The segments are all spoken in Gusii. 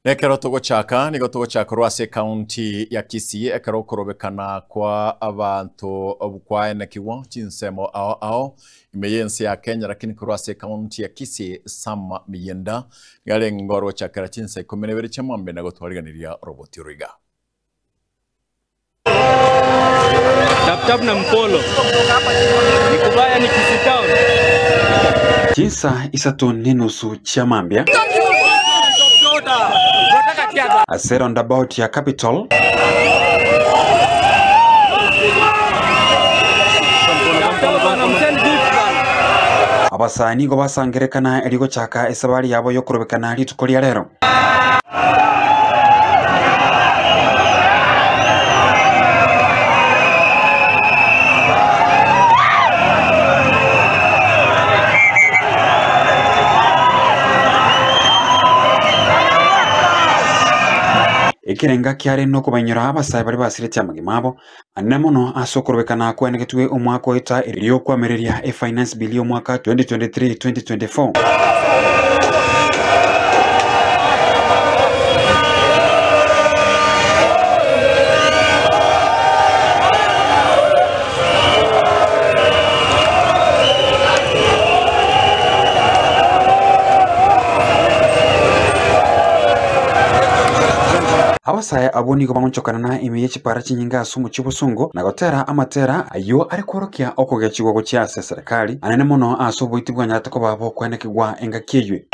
Nekero togochaka nigo togochaka korwa ase ekaunti ya Kisii ekero okorobekana kwa abanto kwaenekigwa chinsemo ao ao ime y'ense ya Kenya lakini korwa ase ekaunti ya Kisii Sam Miyenda nigo arenge orogochakera chinsa ikomi na ibere chia mwambia na gotwariganiria oroboti oro iga. Tap tap na mfolo. Nikubaya ni Kisii town. Chinsa isato nenusu chia mambia ase roundabout ya Capital Tap tap bana msend gift bana. Abasae nigo basangerekana erio gochaka esabari yabo y'okorobekana rituko ria rero. Ekerenga kiare nokobainyora abasae baria basiretie amagima abo, anene mono ase okorobekana kwaenegetwe omwaka oeta erio kwamereria efinance bill y'omwaka 2023-2024. Abasae abwo nigo bagochokana na ime ye chipara chinyinge ase omochie o bosongo na gotera amatera ayio are kworokia okogechigwa gochia ase eserekari anene mono ase oboiti bwanyarete koba bokwenekigwa engaki eywe.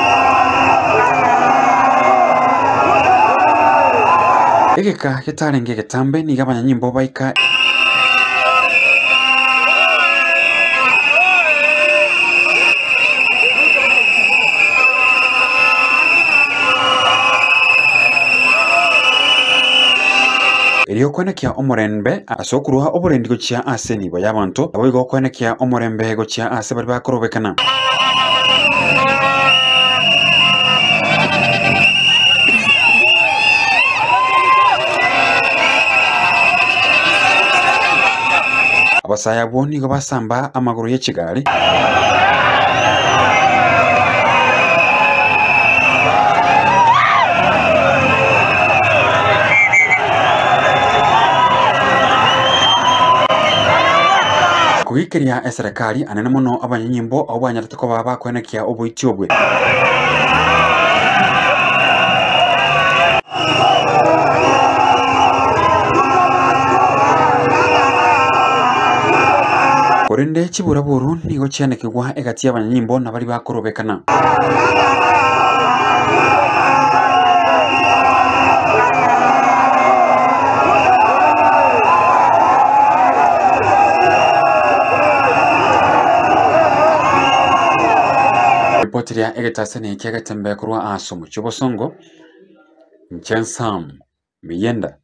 Egeka getarenge egetambe nigo abanyanyimbo baika Erio okwenekia omorembe ase okorua oborendi gochia ase enibo y'abanto, naboigo okwenekia omorembe gochia ase baria bakorobekana. Abasae abwo nigo basamba amagoro ye chigari. Kogikeria eserekari anene mono abanyanyimbo abwo banyarete koba bakoenekia oboiti obwe. Korende chiburaburu nigo chianekigwa egati y'abanyanyimbo na baria bakorobekana. Ripoti ria egetasani eke egetembe korwa ase omochie o Bosongo, inche Sam Miyenda.